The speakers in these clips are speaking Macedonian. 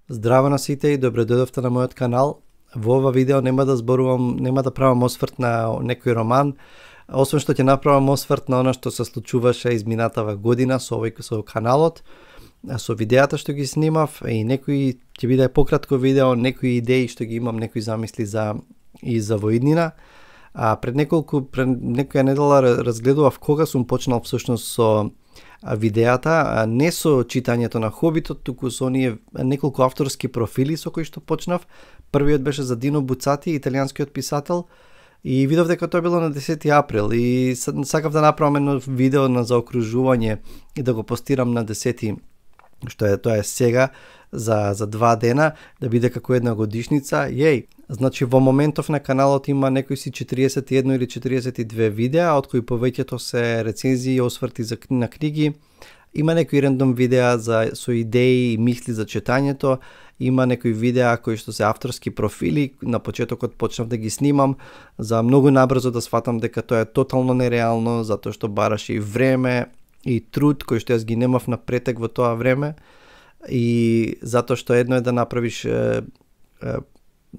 Здраво на сите и добре дојдовте на мојот канал. Во ова видео нема да правам осврт на некој роман, освен што ќе направам осврт на она што се случуваше изминатава година со каналот, со видеата што ги снимав и некои ќе биде пократко видео, некои идеи што ги имам, некои замисли за воиднина. Пред некоја недела разгледував кога сум почнал всушност со видеата, не со читањето на Хобитот, туку со оние неколку авторски профили со кои што почнав. Првиот беше за Дино Буцати, италијанскиот писател, и видов дека тоа било на 10 април и сакав да направам едно видео на заокружување и да го постирам на 10, тоа е сега за 2 дена, да биде како една годишница. Значи во моментов на каналот има некои си 41 или 42 видеа, од кои повеќето се рецензии и осврти на книги. Има некои рандом видеа со идеи и мисли за читањето, има некои видеа кои што се авторски профили, на почетокот почнав да ги снимам, за многу набрзо да сватам дека тоа е тотално нереално, затоа што бараше и време и труд кој што јас ги немав на претек во тоа време, и затоа што едно е да направиш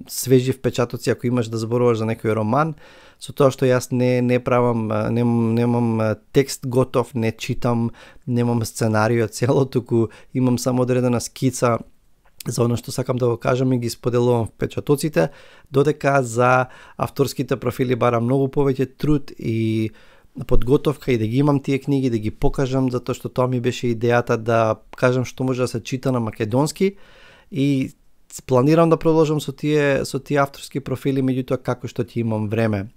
свежи впечатоци ако имаш да зборуваш за некој роман, со тоа што јас не правам, немам текст готов, не читам, немам сценарио цело, туку имам само одредена скица за оно што сакам да го кажам и ги споделувам впечатоците, додека за авторските профили бара многу повеќе труд и подготовка и да ги имам тие книги, да ги покажам, затоа што тоа ми беше идејата да кажам што може да се чита на македонски, и планирам да продолжам со тие авторски профили, меѓутоа како што ќе имам време.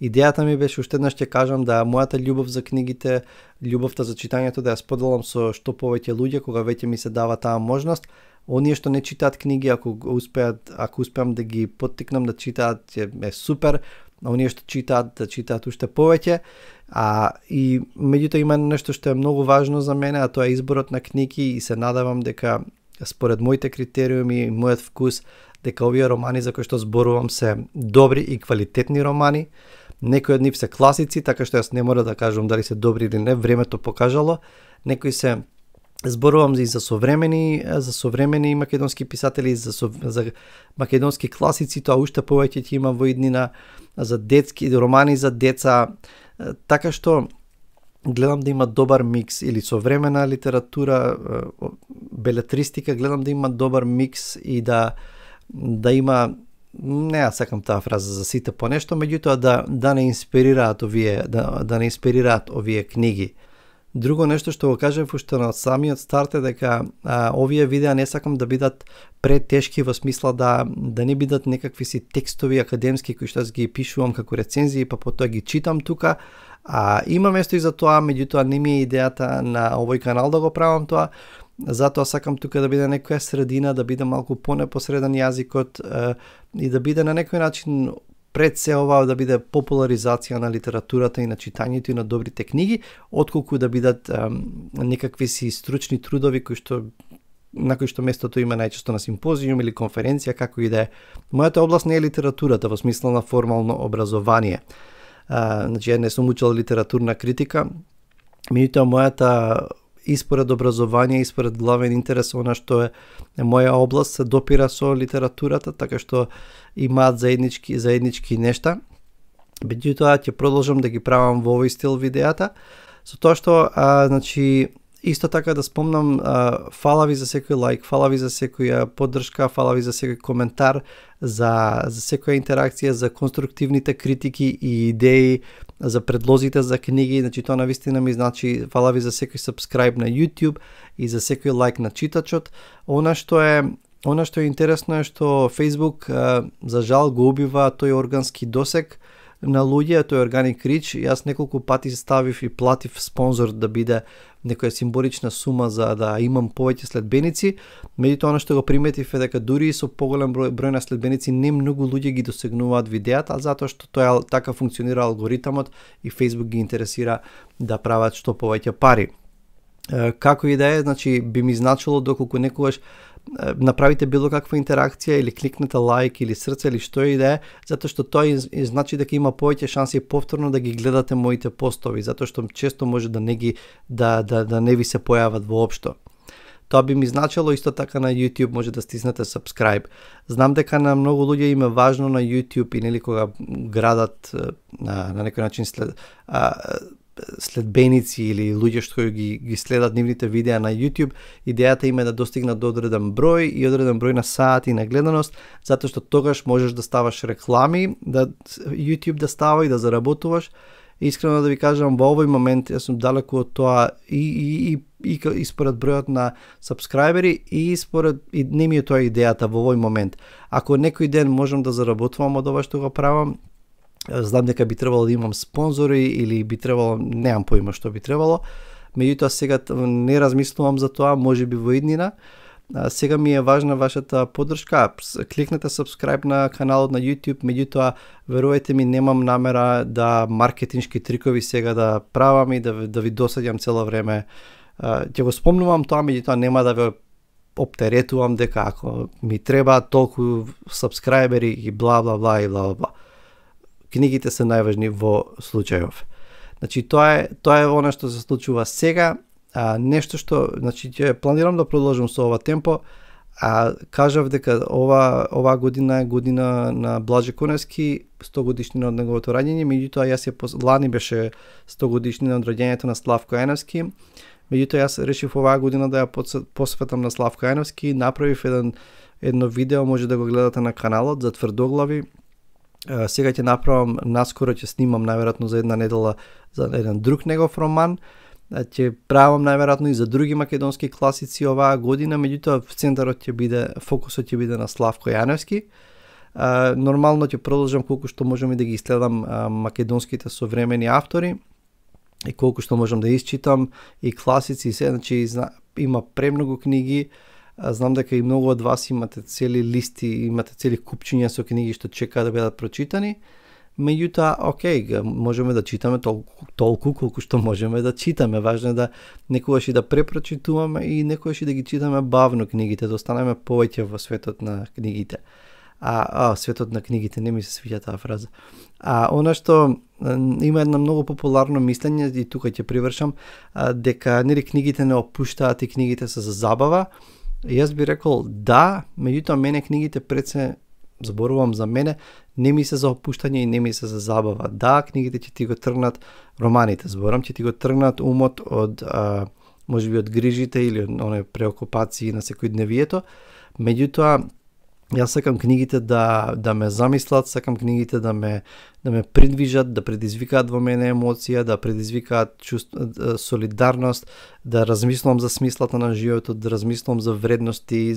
Идејата ми беше, уште еднаш ќе кажам, да мојата љубов за книгите, љубовта за читањето да ја споделам со што повеќе луѓе кога веќе ми се дава таа можност. Оние што не читаат книги, ако успеам да ги поттикнам да читаат, е супер. Оние што читаат, да читаат уште повеќе. И меѓутоа има нешто што е многу важно за мене, а тоа е изборот на книги, и се надевам дека според моите критериуми и мојот вкус, дека овие романи за кои што зборувам се добри и квалитетни романи. Некои од нив се класици, така што јас не мора да кажам дали се добри или не, времето покажало. Некои се зборувам и за современи македонски писатели, за македонски класици, тоа уште повеќе ќе има во иднина, за детски романи за деца, така што гледам да има добар микс, или современа литература, белетристика, гледам да има добар микс и да има, не ја сакам таа фраза за сите по нешто, меѓутоа да не инспирираат овие книги. Друго нешто што го кажав уште на самиот старт е дека овие видеа не сакам да бидат претешки, во смисла да не бидат некакви си текстови академски кои што јас ги пишувам како рецензии, па потоа ги читам тука. Има место и за тоа, меѓутоа не ми е идејата на овој канал да го правам тоа. Затоа сакам тука да биде некоја средина, да биде малку понепосреден јазикот и да биде на некој начин пред се ова да биде популаризација на литературата и на читањето и на добрите книги, отколку да бидат некакви си стручни трудови на кои што местото има најчесто на симпозиум или конференција, како и да е. Мојата област не е литературата во смисла на формално образование. Значи, ја не сум учел литературна критика, меѓутоа мојата испоред образование, испоред главен интерес, она што е моја област, се допира со литературата, така што имаат заеднички нешта. Меѓутоа ќе продолжам да ги правам во овој стил видеата, со тоа што значи исто така да спомнам, фала ви за секој лайк, фала ви за секоја поддршка, фала ви за секој коментар, за секоја интеракција, за конструктивните критики и идеи, за предлозите за книги. Значи тоа навистина ми значи. Фала ви за секој сабскрајб на YouTube и за секој лайк на читачот. Она што е интересно е што Facebook за жал го убива тој органски досег на луѓе, тој органик рич. Јас неколку пати ставив и платив спонзор да биде некоја символична сума за да имам повеќе следбеници. Меѓутоа она што го приметив е дека дури со поголем број на следбеници не многу луѓе ги досегнуваат видеата, затоа што тоа така функционира алгоритамот и Facebook ги интересира да прават што повеќе пари. Како и да е, значи би ми значило доколку некогаш направите било каква интеракција или кликнете лайк или срце или што и да е, затоа што тоа значи дека има повеќе шанси повторно да ги гледате моите постови, затоа што често може да не ви се појават воопшто. тоа би ми значило исто така на YouTube може да стиснете subscribe. Знам дека на многу луѓе им е важно на YouTube и нели кога градат на некој начин следбеници или луѓе што ги следат нивните видеа на YouTube, идејата им е да достигнат до одреден број и одреден број на сати на гледаност, затоа што тогаш можеш да ставаш реклами, да YouTube да става и да заработуваш. Искрено да ви кажам, во овој момент јас сум далеку од тоа и според бројот на сабскрајбери и не ми е тоа идејата во овој момент. Ако некој ден можам да заработувам од ова што го правам, знам дека би требало да имам спонзори или би требало, немам поима што би требало, меѓутоа сега не размислувам за тоа, можеби во иднина. Сега ми е важна вашата поддршка. Кликнете subscribe на каналот на YouTube, меѓутоа верувајте ми, немам намера да маркетиншки трикови сега да правам и да ви досадам цело време. Ќе го спомнувам тоа, меѓутоа нема да ве оптеретувам дека ако ми треба толку сабскрајбери и бла бла бла и бла бла. Книгите се најважни во случајов. Значи тоа е она што се случува сега. Нешто што, значи, ќе планирам да продолжам со ова темпо, кажав дека ова година е година на Блаже Коневски, 100 годишнина од неговото раѓање, меѓутоа лани беше 100 годишнина од раѓањето на Славко Јановски, меѓутоа јас решив оваа година да ја посветам на Славко Јановски, направив едно видео, може да го гледате на каналот, за тврдоглави. Сега ќе направам, наскоро ќе снимам најверојатно за една недела за еден друг негов роман. Ќе правам најверојатно и за други македонски класици оваа година, меѓутоа фокусот ќе биде на Славко Јановски. Нормално ќе продолжам колку што можам и да ги следам македонските современи автори и колку што можам да исчитам и класици и се, значи има премногу книги. Знам дека и многу од вас имате цели листи, имате цели купчиња со книги што чекаат да бидат прочитани. Меѓутоа, окей, можеме да читаме толку колку што можеме да читаме. Важно е да некогаш и да препрочитуваме и некогаш и да ги читаме бавно книгите, да останеме повеќе во светот на книгите. Светот на книгите, не ми се свиѓа таа фраза. Она што има едно многу популарно мислење, и тука ќе привршам, дека нели книгите не опуштаат и книгите се за забава. Јас би рекол да, меѓутоа мене книгите пред се, зборувам за мене, не ми се за опуштање и не ми се за забава. Да, книгите ќе ти го тргнат, романите зборам, ќе ти го тргнат умот од можеби од грижите или од оне преокупации на секојдневието. Меѓутоа јас сакам книгите да ме замислат, сакам книгите да ме придвижат, да предизвикаат во мене емоција, да предизвикаат солидарност, да размислам за смислата на животот, да размислам за вредности,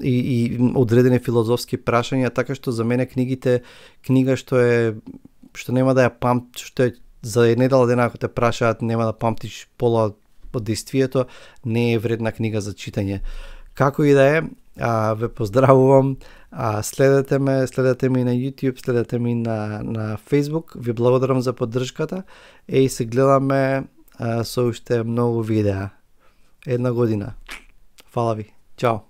и одредени филозофски прашања, така што за мене книга што нема да ја што е за недела дена ако те прашаат нема да памтиш пола од действието, не е вредна книга за читање. Како и да е, ве поздравувам, следете ме и на YouTube, следете ми на Facebook, ви благодарам за поддршката и се гледаме со уште многу видеа. Една година. Фала ви. Чао.